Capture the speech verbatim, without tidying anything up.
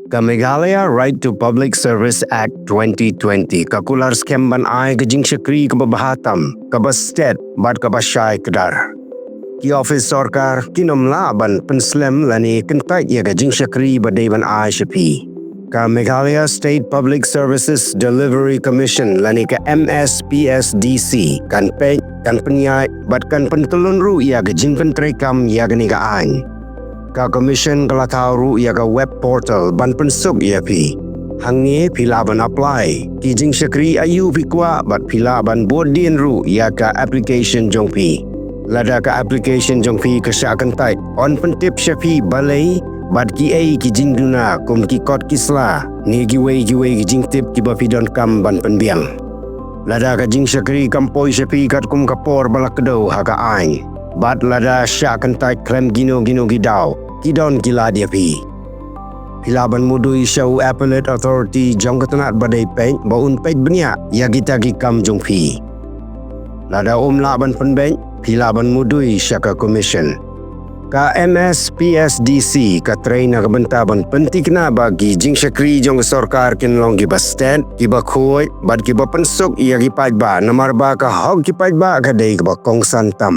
Ka Meghalaya Right to Public Service Act twenty twenty ka kular skhem ban ai ka jingshakri kaba bha tam, kaba stet bad kaba shai kdar. Ki office sorkar kin ym lah ban pynslem lane kyntait ïa ka jingshakri ba dei ban ai sha phi. Ka Meghalaya State Public Services Delivery Commission lane ka M S P S D C kan peit, kan pynïaid bad kan pyntyllun ruh ïa ka jingpyntreikam ïa kane ka aiñ. Ka Commission ka la thaw ruh ïa ka web portal ban pynsuk ïa phi. Hangne phi lah ban apply ki jingshakri aïu phi kwah bad phi lah ban bud dien ruh ïa ka application jong phi. Lada ka application jong phi ka shah kyntait, yn pyntip sha phi balei bad kiei ki jingduna kum ki kot ki sla ne kiwei kiwei ki jingtip kiba phi donkam ban pynbiang. Lada ka jingshakri kam poi sha phi katkum ka por ba la kdew ha ka aiñ, bad lada shah kyntait khlem kino kino ki daw, ki don ki lad ïa phi. Phi lah ban mudui sha u Appellate Authority jong ka tnat ba dei peit ba un peit bniah ïa kita ki kam jong phi. Lada um lah ban pynbeit, phi lah ban mudui sha ka Commission. Ka M S P S D C ka trei na ka bynta ban pynthikna ba ki jingshakri jong ka sorkar kin long kiba stet, kiba khuid bad kiba pynsuk ïa ki paidbah, namar ba ka hok ki paidbah ka dei kaba kongsan tam.